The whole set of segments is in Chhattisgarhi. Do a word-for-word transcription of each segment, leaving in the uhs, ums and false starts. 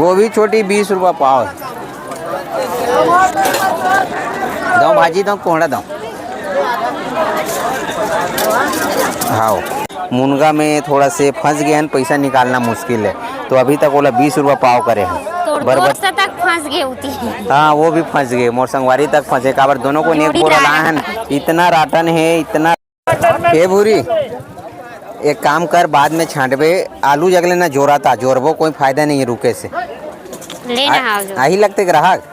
गोभी छोटी बीस रुपया पाव हे। दो भाजी दो, कोहड़ा दो। हाँ, मुनगा में थोड़ा से फंस गए हैं, पैसा निकालना मुश्किल है, तो अभी तक ओला बीस रुपया पाव करे हैं। तो बरबट- दोस्त तक फंस गए होती है। हाँ, वो भी फंस गए, मोर संगवारी तक फंसे, काबर दोनों को नेक जोड़ी बोरा राटन। लाए हैं, इतना राटन है, इतना। ए भूरी, एक काम कर, बाद में छांटबे, आलू जगले ना जोराता, जोरबो कोई फायदा नहीं है रुके से। लेना आ-, आओ जो। आही लगते ग्राहक।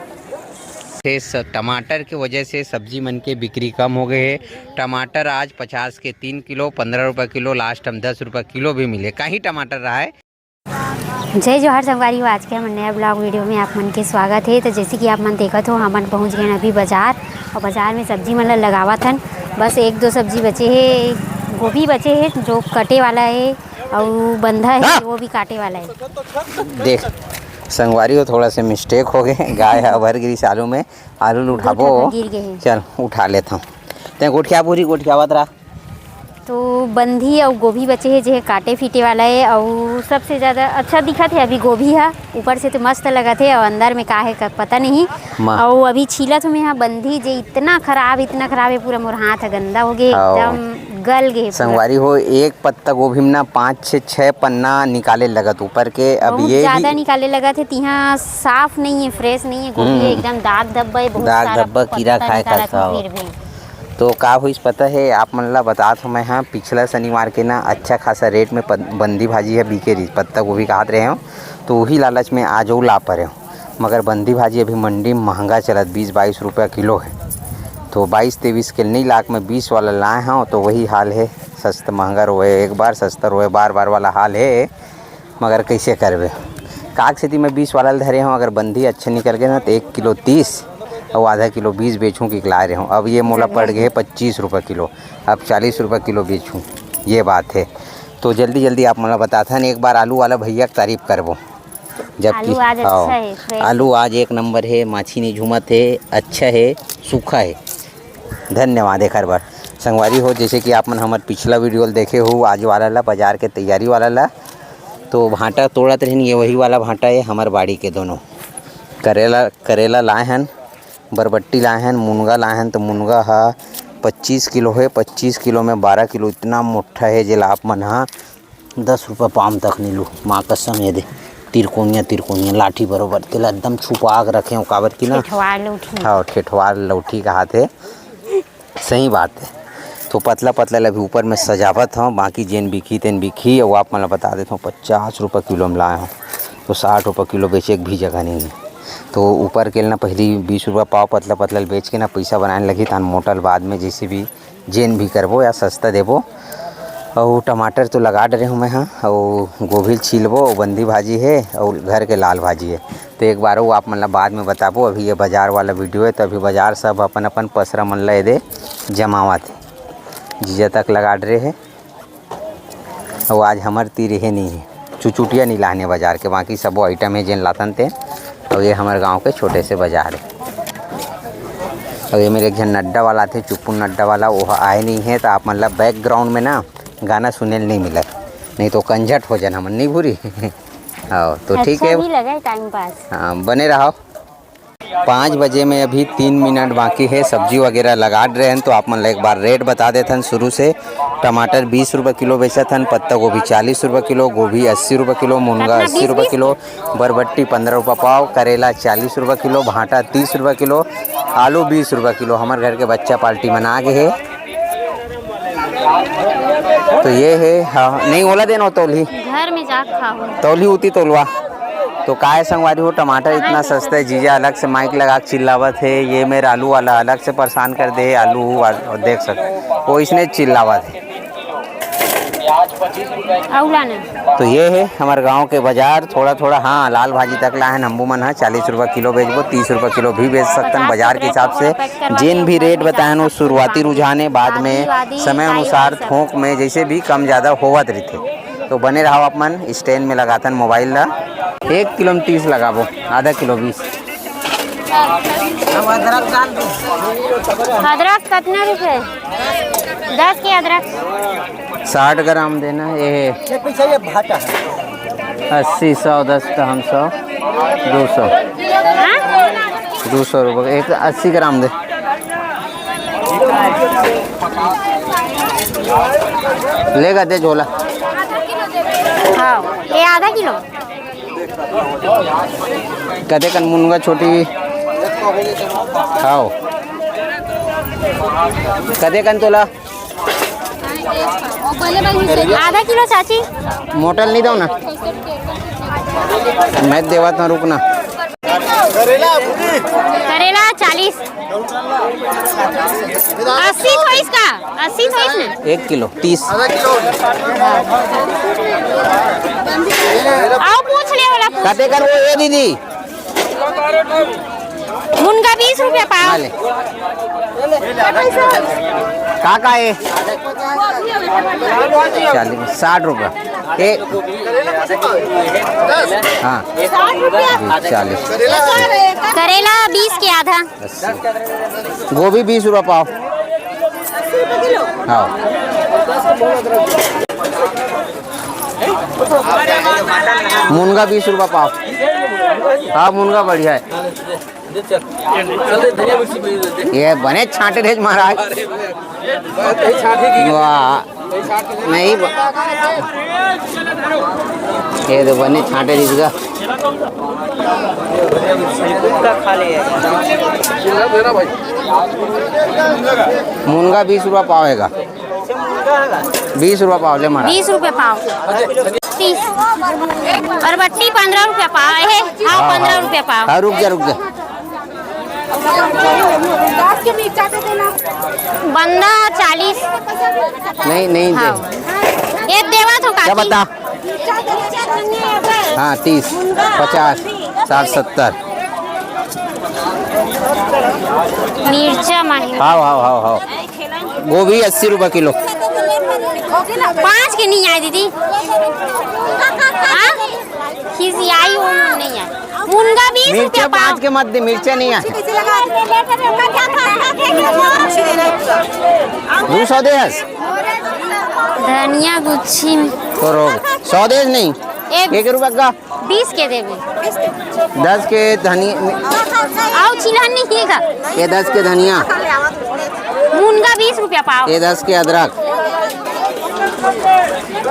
से स-, टमाटर के वजह से सब्जी मन के बिक्री कम हो गए है। टमाटर आज पचास के तीन किलो, पन्द्रह रुपये किलो, लास्ट हम दस रुपये किलो भी मिले, कहीं टमाटर रहा है। जय जोहार संगवारी हो, आज के हमर नया ब्लॉग वीडियो में आप मन के स्वागत है। तो जैसे कि आप मन देखत हो, हमन पहुंच गए हैं अभी बाजार, और बाजार में सब्जी मन ला लगावत हन। बस एक दो सब्जी बचे है, गोभी बचे है जो कटे वाला है, और बंधा है हाँ। वो भी काटे वाला है। देख संगवारी हो, थोड़ा से मिस्टेक हो गए, गाय ह भर गिरी आलू में, आलू ल उठाबो। गिर गए हैं। चल उठा लेता हूँ, ते गोठिया पूरी गोठियावत रहा। तो बंधी अउ गोभी बचे हे, जे हे काटे फीटे वाला हे, अउ सबसे ज्यादा अच्छा दिखत हे अभी गोभी हा। ऊपर से तो मस्त लगत हे, अउ अंदर में का हे, क-, पता नहीं। माँ। अउ अभी छीलत हूँ मैं हा बंधी, जे इतना खराब, इतना खराब हे, पूरा मोर हाथ हा गंदा हो गए, आओ। एकदम गल गए पूरा। संगवारी हो, एक पत्ता गोभी में ना पाँच छः, छः पन्ना निकाले लगत ऊपर के। अब बहुत ये ज्यादा भी निकाले लगत हे, तिहा साफ नहीं हे, फ्रेश नहीं हे गोभी, हम्म। एकदम दाग धब्बा हे, बहुत दाग सारा धब्बा, कीरा पत्ता खाए का निकालत हे खाओ। फिर भी। तो का होइस पता हे, आप मन ला बतात हूँ मैं, हाँ, पिछला शनिवार के ना अच्छा खासा रेट में पत-, बंदी भाजी ह बिके रहिस, पत्ता गोभी कहत रहे हो, तो वही लालच में आज वो ला परे हो। मगर बंदी भाजी अभी मंडी में महंगा चलत, बीस बाईस रुपया किलो हे। तो बाईस तेईस के नहीं लाख में बीस वाला लाए हूँ, तो वही हाल हे, सस्ता महंगा रोए एक बार, सस्ता रोए बार बार वाला हाल हे। मगर कइसे करबे? काक सेती मैं बीस वाला ल धरे हूँ, अगर बंदी अच्छा निकल गए ना, तो एक किलो तीस अउ आधा किलो बीस बेचूँ कि लाए रहे हूँ। अब ये मोला पड़ गए पच्चीस रुपये किलो, अब चालीस रुपये किलो बेचूँ, ये बात हे। तो जल्दी जल्दी आप मोला बताथन, एक बार आलू वाला भैया के तारीफ करबो, जबकि आलू आज अच्छा हे, fresh आलू हे। आज एक नंबर हे, माछी नहीं झूमत हे, अच्छा हे, सूखा हे। धन्यवाद एखर बर। संगवारी हो, जैसे कि आप मन हमर पिछला वीडियो ल देखे हो, आज वाला ला, बाजार के तैयारी वाला ला, तो भांटा तोड़त रहिन, ये वही वाला भांटा हे हमर बाड़ी के दोनों। करेला, करेला लाए हन, बरबट्टी लाए हन, मुनगा लाए हन, तो मुनगा हा पच्चीस किलो हे, पच्चीस किलो में बारह किलो इतना मोटा हे, जेला आप मन हा दस रुपये पाम तक नहीं लू, माँ कसम। ये दे, तिरकोनिया, तिरकोनिया लाठी बरोबर, तेला एकदम छुपा के रखे हो, काबर की ना ठेठवार लौठी। हाँ, ठेठवार लौठी कहाथे, सही बात हे। तो पतला पतला ल अभी ऊपर में सजावत हूँ, बाकी जेन बिकही तेन बिकही। अउ आप मन ल बता देत हूँ, पचास रुपये किलो में लाए हूँ, तो साठ रुपये किलो बेचे के भी जगह नहीं हे। तो ऊपर के ल ना पहली बीस रुपये पाव पतला पतला ल बेच के ना पैसा बनाए लगही, तान मोटा ल बाद में जैसे भी जेन भी करबो या सस्ता देबो। अउ टमाटर तो लगा डरे हूँ मैं, हाँ, अउ गोभी ल छीलबो, अउ बंदी भाजी हे, अउ घर के लाल भाजी हे। तो एक बार वो आप मन ला बाद में बताबो। अभी ये बाजार वाला वीडियो हे, तो अभी बाजार सब अपन अपन पसरा मन ला एदे जमावत हे। जीजा तक लगा डरे हे, अउ आज हमर तीर हे नहीं हे, चुचुटिया नहीं लाने बाजार के, बाकी सबो आइटम हे जेन लाथन ते। अउ ये हमर गांव के छोटे से बाजार हे। अउ ये मेर एक झन नड्डा वाला आथे, चुप्पू नड्डा वाला, वो आए नहीं हे, तो आप मन ला बैकग्राउंड में ना गाना सुने ल नहीं मिले, नहीं तो कंझट हो जाना हमन नहीं भूरी। हाँ, तो ठीक अच्छा हे। भी लगा है time pass। हाँ, बने रहो। पाँच बजे में अभी तीन मिनट बाकी हे, सब्जी वगैरह लगा रहे हैं, तो आप मन ला एक बार रेट बता देथन शुरू से। टमाटर बीस रुपये किलो बेचत हन, पत्ता गोभी चालीस रुपये किलो, गोभी अस्सी रुपये किलो, मुनगा कितना? अस्सी रुपये किलो, बरबट्टी पन्द्रह रुपये पाव, करेला चालीस रुपये किलो, भांटा तीस रुपये किलो, आलू बीस रुपये किलो। हमर घर के बच्चा पार्टी मना गे हे। तो ये हे, हाँ, नहीं ओला देना तौली। घर में जाके खाओ। तौली होती तौलवा। तो काय संगवारी हो, टमाटर इतना सस्ता है, जीजा अलग से माइक लगा के चिल्लावत हे, ये मेरा आलू वाला अलग से परेशान कर दे, आलू वाला, देख सकते हो, इसने चिल्लावत हे। अउ लाना। तो ये हे हमर गांव के बाजार, थोड़ा थोड़ा, हाँ, लाल भाजी तक लाहन, अम्बू मन ह चालीस रुपया किलो बेचबो, तीस रुपया किलो भी बेच सकथन बाजार के हिसाब से। जेन भी रेट बताहन, वो शुरुआती रुझान हे, बाद में समय अनुसार थोक में जैसे भी कम ज्यादा होवत रहिथे। तो बने रहो आप मन, स्टैंड में लगाथन मोबाइल ला। एक किलो में तीस लगाबो, आधा किलो बीस। अब अदरक डाल दो। अदरक कितना रुपए? दस के अदरक। साठ ग्राम देना, ये ये पीछे ये भाटा है। अस्सी, सौ, दस तो हम सौ। दो सौ। हाँ? दो सौ रुपये एक अस्सी ग्राम दे। लेगा दे झोला। हाँ, ये आधा किलो। कते कन मुनगा छोटी? हाँ। कते कन तोला? आधा किलो चाची। मोटल नहीं दो ना, मैं देवा था, रुकना। करेला चालीस। अस्सी थोइस का? अस्सी थोइस ना? एक किलो तीस। आओ पूछ ले वाला पूछ। कते कर वो ये दीदी? मुनगा बीस रुपया पाव। हाँ, ले। का का है? चालीस, साठ रुपया। ए, हाँ। साठ रुपया? जी, चालीस। करेला बीस के आधा। अस्सी। गोभी बीस रुपया पाव। हाँ। मुनगा बीस रुपया पाव। हाँ, मुनगा बढ़िया है। ये बने छांटे थे महाराज। वाह, नहीं ब-, ये तो बने छांटे थे इसका। मुनगा बीस रुपया पाव हैगा। बीस रुपया पाव ले महाराज। बीस रुपया पाव। तीस। बरबट्टी पंद्रह रुपया पाव है। हाँ, हाँ, पंद्रह रुपया पाव। हाँ, रुक जा, रुक जा। बंदा चालीस। नहीं, नहीं दे। हाँ। ये देवा तो क्या काकी। बता? हाँ, तीस, पचास, साठ, सत्तर। मिर्चा माही। हाव, हाव, हाव, हाव। गोभी अस्सी रुपया किलो। पाँच के नहीं आए दीदी। हाँ? खिसियाई वो नहीं आए। मुनगा बीस रुपया मिर्चा पाँच पाव। के मत दे, मिर्चा नहीं आए। दो सौ दे हस। धनिया गुच्छी में। तो रोक। सौ दे नहीं। एक एक रुपया का। बीस के देबे। दस के धनिया। आओ, छिलहन नहीं है का? ये दस के धनिया। मुनगा बीस रुपया पाव। ये दस के अदरक।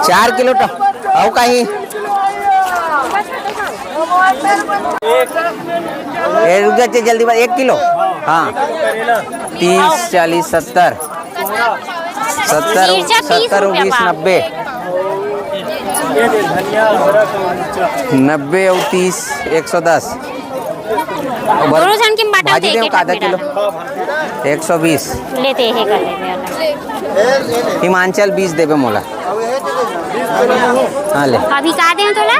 चार किलो ट-, आओ कहीं। ए, रुक जा, जल्दी बात, एक किलो। हाँ। तीस, चालीस, सत्तर। सत्तर, मिर्चा तीस सत्तर और रुपया बीस, पाव। नब्बे। नब्बे और तीस, एक सौ दस। और दोनों झन के बांटा भाजी होते देव एक का आधा एक किलो? एक सौ बीस। लेते हैं कर लेते हैं। हिमाचल बीस देबे मोला। हाँ, ले। अभी का देव तोला?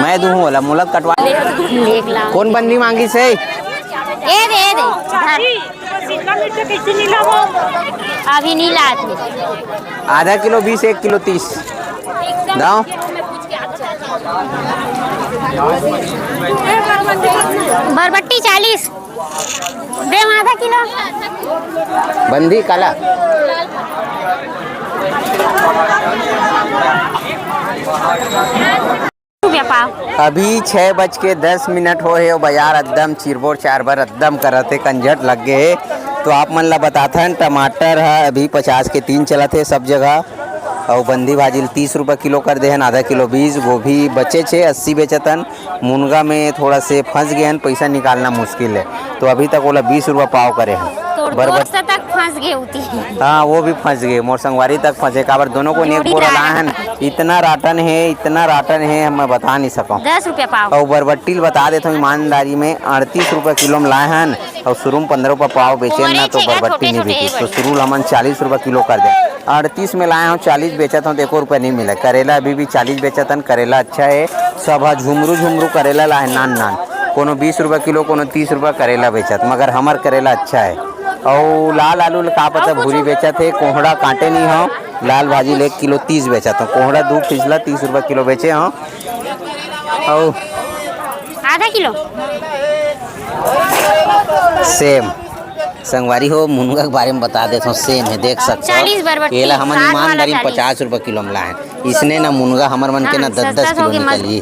मैं दूँ वाला, मोला कटवा। देख ला। कौन बंदी मांगी से? ए दे, ए दे। धर। शिमला मिर्च कैसे नीला हो? अभी नीला आदमी। आधा किलो बीस, एक किलो तीस। दाओ। बरबट्टी चालीस। दे आधा किलो। बंदी काला। रुपया पाव। अभी छः बज के दस मिनट हो हे, बाजार एकदम चिरबोर चारबर एकदम करत हे, कंझट लग गे हे। तो आप मन ला बताथन, टमाटर ह अभी पचास के तीन चलत हे सब जगह, अउ बंदी भाजी ल तीस रुपया किलो कर दे हन, आधा किलो बीस, गोभी बचे छे अस्सी बेचत हन। मुनगा में थोड़ा से फंस गे हन, पैसा निकालना मुश्किल हे, तो अभी तक ओला बीस रुपया पाव करे हन। तोर बरबट- दोस्त तक फंस गे होती। हाँ, वो भी फंस गे, मोर संगवारी तक फंसे, काबर दोनों को एक जोड़ी बोरा राटन। लाए हन। इतना राटन हे, इतना राटन हे, मैं बता नहीं सकूँ। दस रुपया पाव। अउ बरबट्टी ल बता देथव ईमानदारी में, अड़तीस रुपया किलो में लाए हन, अउ शुरू में पंद्रह रुपया पाव बेचे ओरे ना, तो छेगा बरबट्टी छोटे नहीं छोटे बिकी, हे तो बड़े। शुरू ल हमन चालीस रुपया किलो कर दे। अड़तीस में लाए हव, चालीस बेचत हव, तो एको रुपया नहीं मिले। करेला अभी भी चालीस बेचत हन, करेला अच्छा हे, सब ह झुमरू झुमरू करेला लाए, नान नान, कोनो बीस रुपया किलो, कोनो तीस रुपया करेला बेचत, मगर हमर करेला अच्छा हे। अउ लाल आलू ल का पता भूरी बेचत हे, कोहड़ा काटे नहीं हव, लाल भाजी ल एक किलो तीस बेचत हव, कोहड़ा दू पिछला तीस रुपया किलो बेचे हव। अउ आधा किलो। सेम। संगवारी हो, मुनगा के बारे में बता देथव, सेम हे, देख सकथव। चालीस बरबट्टी, एला हमन साठ वाला ईमानदारी में चालीस। पचास रुपया किलो में लाए हन। इसने ना मुनगा हमर मन के ना हाँ, दस दस किलो निकलही।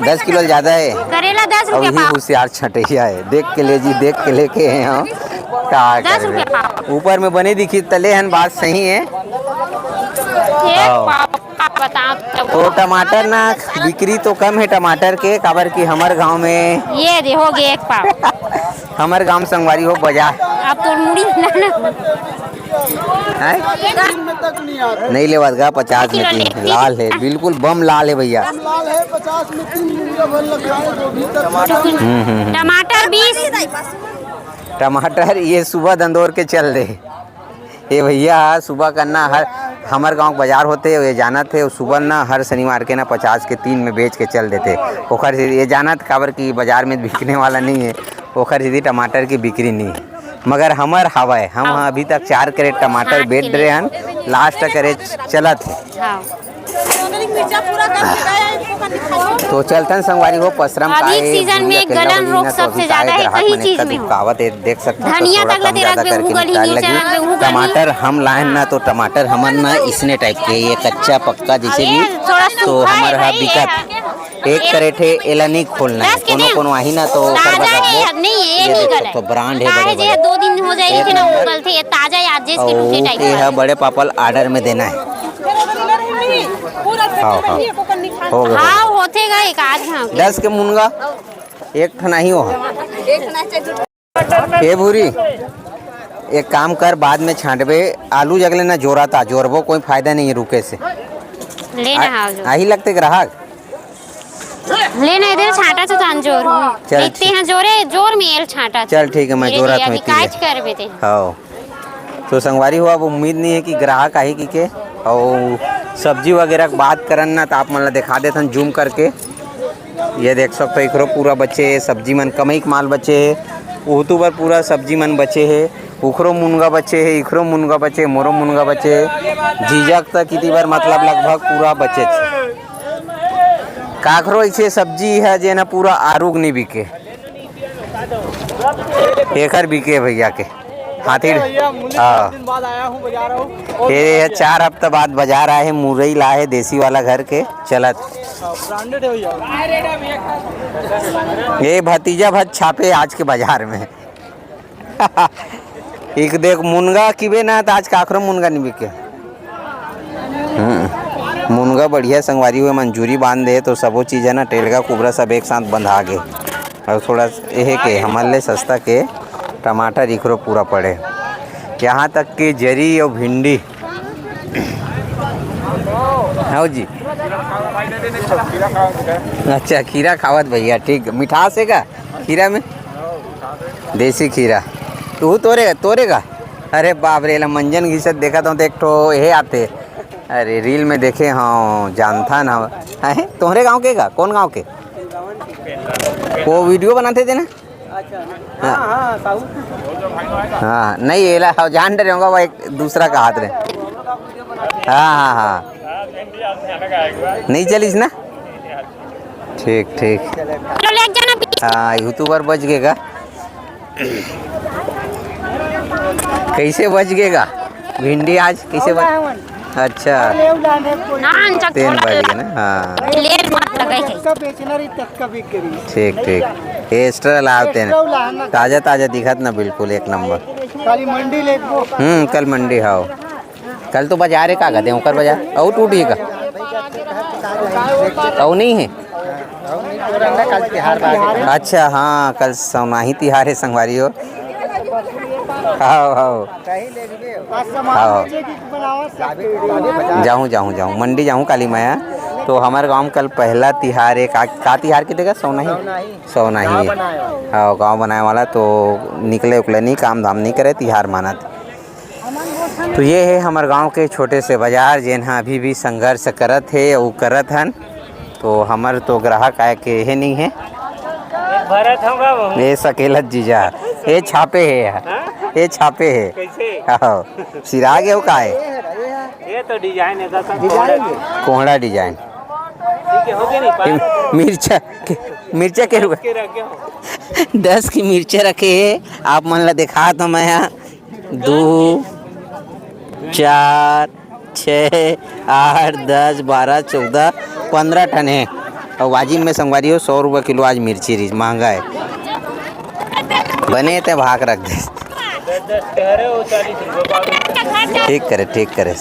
दस किलो ज्यादा है। करेला दस रुपया पाव। हुसियार छटैया है, देख के ले जी, देख के लेके हैं हम। का दस रुपया पाव। ऊपर में बने दिखी तले हन, बात सही है। तो टमाटर ना बिक्री तो कम है टमाटर के, काबर कि हमर गांव में ये दे हो गए एक पाव। हमर गांव संगवारी हो बाजार। अब तो मुड़ी ना, ना। हैं? नहीं लेवत गा, पचास में तीन। लाल है, बिल्कुल बम लाल है भैया। हम्म, हम्म, हम्म। टमाटर बीस। टमाटर ये सुबह दंदोर के चल दे। ये भैया सुबह का ना हर हमर गांव के बाजार होते, ये जानत है, सुबह ना हर शनिवार के ना पचास के तीन में बेच के चल देते। ओखर से ये जानत काबर कि बाजार में बिकने वाला नहीं है, ओखर से टमाटर की बिक्री नहीं है। मगर हमर हवय, हम हाँ। अभी तक चार कैरेट टमाटर बेच रहे हन, लास्ट कैरेट चलत है। हाँ। तो चलतन संगवारी हो, पसरम का अभी है, सीजन में गलन रोग सबसे ज्यादा है, कहीं चीज में हो। देख सकते हो, धनिया तक लगे रख दे, उगल ही नहीं चला। टमाटर हम लाए ना, तो टमाटर हमन ना इसने टाइप के, ये कच्चा पक्का जैसे भी, तो हमर हा बिकत एक कैरेट है, एला नहीं खोलना है। कोनो कोनो आही ना तो ओकर बाद रखबो। नहीं, ये नहीं गलत। तो ब्रांड है बड़े बड़े। दो दिन हो जाए, इतना उगलथे, ये ताजा है, आज जैसे टूटे टाइप के। बड़े पापा ल ऑर्डर में देना है। हाँ, हाँ। हो गया, हो गया। हाँ, होथे गा एक आध घाव के। दस के मुनगा, एक ठन आही हो। ए भूरी, एक काम कर, बाद में छांटबे। आलू जगले ना जोराता, जोरबो कोई फायदा नहीं है रुके से। लेना आ-, हाव जो। आही लगते ग्राहक। लेना इधर छांटा तो तान जोर हूँ। चल देखते ठीक। हैं जोरे, जोर में एल छांटा। चल ठीक है, मैं धीरे जोरा धीरे तो अभी इतनी काज देर। करबे ते। हाँ। तो संगवारी हो, अब उम्मीद नहीं है कि ग्राहक आही कि के, और सब्जी वगैरह के बात करन ना, तो आप मन ला दिखा देथन जूम करके। ये देख सकते हो, इखरो पूरा बचे हे सब्जी मन, कमई के माल बचे हे, उहतू बर पूरा सब्जी मन बचे हे, उखरो मुनगा बचे हे, इखरो मुनगा बचे, मोरो मुनगा बचे हे, जीजक तक इति बर मतलब लगभग पूरा बचे हे। काखरो ऐसे सब्जी है जेना पूरा आरुग नहीं बिके, एकर बिके भैया के। हाथी। भैया, मुंडी हाँ। चार दिन बाद आया हूँ बाजार, हूँ। और ये चार हफ्ता बाद बाजार आए हे, मुरई ला हे देसी वाला घर के चलत। हाँ, ब्रांडेड है भैया। ये भतीजा भत छापे आज के बाजार में। एक देख मुनगा किबे ना, तो आज काखरो मुनगा नहीं बिके। हम्म, मुनगा बढ़िया संगवारी हुए, मंजूरी बांध दे, तो सबो चीज है ना, टेलगा कुबरा सब एक साथ बंधा गे। और थोड़ा एहे के हमर ले सस्ता के टमाटर इखरो पूरा पड़े, यहाँ तक कि जरी और भिंडी। हाँ जी। अच्छा, खीरा खावत भैया, ठीक। मिठास है का खीरा में? देसी खीरा। तू तोरे, तोरेगा? अरे बाप रे, एला मंजन घिसत देखत हूँ तो एक ठो हे आते। अरे रील में देखे हूँ, जानथन हूँ। हैं? तोहरे गांव के का? कौन गांव के? वो वीडियो बनाते थे ना? हाँ। हाँ, हाँ, साहू। हाँ, नहीं, एला हव जान डरे होगा, वो एक दूसरा का हाथ रे। हाँ, हाँ, हाँ। नहीं चलिस ना? ठीक, ठीक। चलो, ले जाना। हाँ, यूट्यूबर बच गए का? कैसे बच गए का? भिंडी आज कैसे बच? अच्छा। ना, अनचक तेन थोड़ा बच गए ना, हाँ। लेट मत लगाई है। इसका बेचना रही तब कभी करी। ठीक, ठीक। ये एक्स्ट्रा लावते हैं। एक्स्ट्रा लाना। ताजा, ताजा दिखत ना, बिल्कुल एक नंबर। खाली मंडी लेबो। हम्म, कल मंडी हाव। कल तो बाजार है, का कहते हैं, ओकर बाजार। अउ टूट गया का? अउ नहीं है? अच्छा, हाँ, कल सौनाही तिहार है, संगवारी हो। हाव, हाव। हाँ। जाहूँ, जाहूँ, जाहूँ, मंडी जाहूँ काली माया। तो हमर गांव में कल पहला तिहार है, का, का तिहार के देगा? सौनाही? सौनाही। हाँ, गांव बनाए वाला तो निकले उकले नहीं, काम धाम नहीं करे, तिहार मानत। तो ये है हमर गांव के छोटे से बाजार, जेन हा अभी भी संघर्ष करत हे, अउ करत हन। तो हमर तो ग्राहक आए के हे नहीं है। भरत होगा वो। ये सकेलत जीजा, ये छापे है, हाँ? ये छापे है। कैसे? हाँ, सिरा गए हो का है? ये तो डिजाइन है, दस कोहड़ा डिजाइन। ठीक है, हो गया नहीं, पाँच। मिर्चा के, मिर्चा के रुपए? के रखे हो। दस की मिर्चा रखे है, आप मन ला दिखा तो मैं यहाँ दो, चार, छः, आठ, दस, बारह, चौदह, पंद्रह ठन हे। अउ वाजिब में संगवारी हो, सौ रुपया किलो आज मिर्ची रहिस, महंगा हे। बने ते भाग रख दे। ठीक करे, ठीक करे।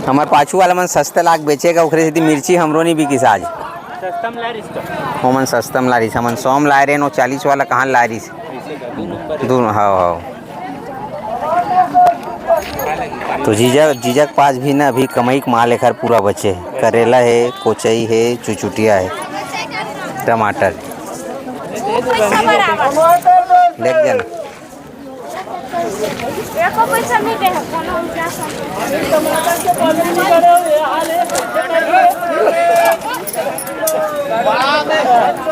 हमर पाछू वाला मन सस्ता लाग बेचेगा, ओखरे सेती मिर्ची हमरो नहीं बिकिस आज। सस्ता में ला रिस तो। ओमन सस्ता में ला रिस, हमन सौ में लाए रहे, नो चालीस वाला कहाँ ला रिस? दू, हाँ, हाँ। तो जीजा, जीजा के पास भी ना अभी कमाई के माल एखर पूरा बचे हे। करेला हे, कोचई हे, चुचुटिया हे, टमाटर। देख जाना। एको पैसा नहीं दे है, कोनो उनका सब।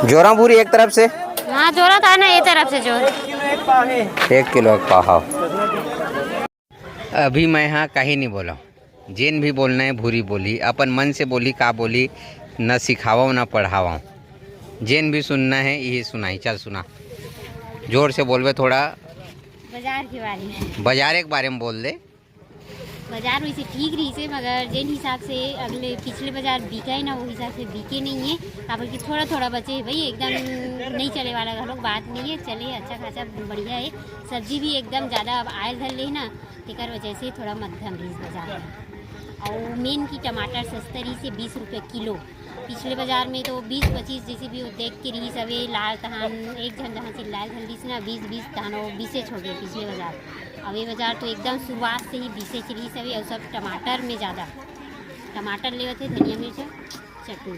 जोरा भूरी एक तरफ से। हाँ, जोरा था ना, ये तरफ से जोर। एक किलो एक पाव। अभी मैं हाँ कहीं नहीं बोला। जेन भी बोलना है भूरी बोली, अपन मन से बोली, का बोली, न सिखावव न पढ़ावव। जेन भी सुनना है यही सुनाई। चल सुना, जोर से बोलबे थोड़ा। बाजार के बारे में। बाजार के बारे में बोल दे। बाजार वैसे ठीक रहिस हे, मगर जेन हिसाब से अगले पिछले बाजार बिका हे ना, वो हिसाब से बिके नहीं है। काबर कि थोड़ा थोड़ा बचे हे भाई, एकदम नहीं चले वाला घलोक बात नहीं है, चले अच्छा खासा बढ़िया है। सब्जी भी एकदम ज़्यादा अब आयल धर ले ना, तेकर वजह से थोड़ा मध्यम रहिस बाजार में। और मेन की टमाटर सस्ता रहिस हे, बीस रुपये किलो। पिछले बाजार में तो बीस पच्चीस जैसे भी वो देख के रहिस हवे, लाल तहान एक झन जहाँ से लाल झन रहिस ना, बीस बीस तहान वो बीसेच हो गए पिछले बाजार। अब ये बाजार तो एकदम शुरुआत से ही बीसेच रहिस हवे, और सब टमाटर में ज़्यादा टमाटर लेवत हे, धनिया मिर्च चटनी।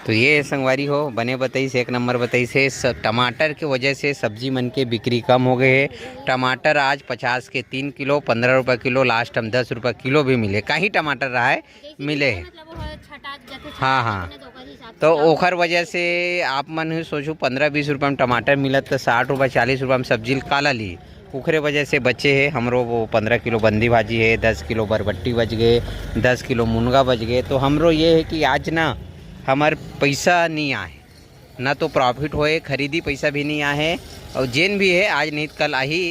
तो ये संगवारी हो, बने बताइस, एक नंबर बताइस हे। स-, टमाटर के वजह से सब्जी मन के बिक्री कम हो गए हे। टमाटर आज पचास के तीन किलो, पंद्रह रुपये किलो, लास्ट हम दस रुपये किलो भी मिले, कहीं टमाटर रहा है, जैसे मिले कि हे। मतलब वो छटा जाथे, हाँ, छटा हाँ। जाथे ना, तो ओकर हिसाब से तो दाम ओखर वजह से आप मन ही सोचो, पंद्रह बीस रुपये में टमाटर मिलत, तो साठ रुपये, चालीस रुपये में सब्जी काला ली। ओखरे वजह से बचे हे हमरो, वो पंद्रह किलो बंदी भाजी हे, दस किलो बरबट्टी बच गए, दस किलो मुनगा बच गए। तो हमरो ये है कि आज ना हमर पैसा नहीं आए, ना तो प्रॉफिट होए, खरीदी पैसा भी नहीं आए, और जेन भी है आज नहीं तो कल आही,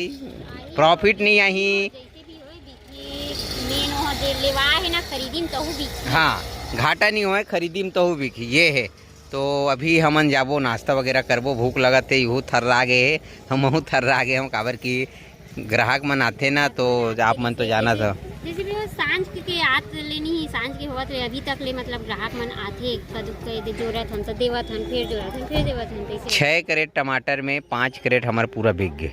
प्रॉफिट नहीं आही। जैसे भी होए, बिकी मेन वहाँ जे लेवा है ना, खरीदी में तहु बिकी। हाँ, घाटा नहीं होए, खरीदी में तहु बिकी, ये है। तो अभी हमन जाबो, नाश्ता वगैरह करबो, भूख लगत हे, इहू थर्रा गे हे, हमहू थर्रा गे हूँ, काबर कि ग्राहक मन आथे ना, तो आप मन तो जाना था। जैसे भी हो, सांझ के, के आत ले नहीं, सांझ के होवत रहे, अभी तक ले मतलब ग्राहक मन आथे, कदू कह दे जोरत हन, तो देवत हन, फिर जोरत हन, फिर देवत हन, कैसे? छः कैरेट टमाटर में पाँच कैरेट हमार पूरा बिक गए,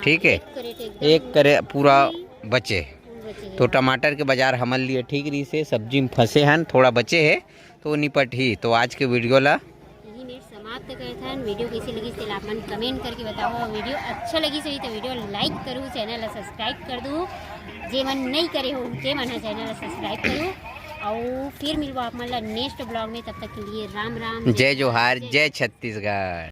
ठीक है, एक कैरेट एकदम एक कैरेट पूरा बचे। बचे हैं। तो टमाटर के बाजार हमन लिए ठीक रही से, सब्जी में फंसे हन, थोड़ा बचे है तो निपट ही। तो आज के वीडियो ला यही मेर समाप्त करत हन। वीडियो कैसे लगिस तेला आप मन कमेंट करके बताओ, और वीडियो अच्छा लगिस होही तो वीडियो लाइक करू, चैनल ला सब्सक्राइब कर दू, जे मन नहीं करे हो ते मन ह चैनल ला सब्सक्राइब करू, और फिर मिलबो आप मन ला नेक्स्ट ब्लॉग में। तब तक के लिए राम राम, जय जोहार, जय जय छत्तीसगढ़।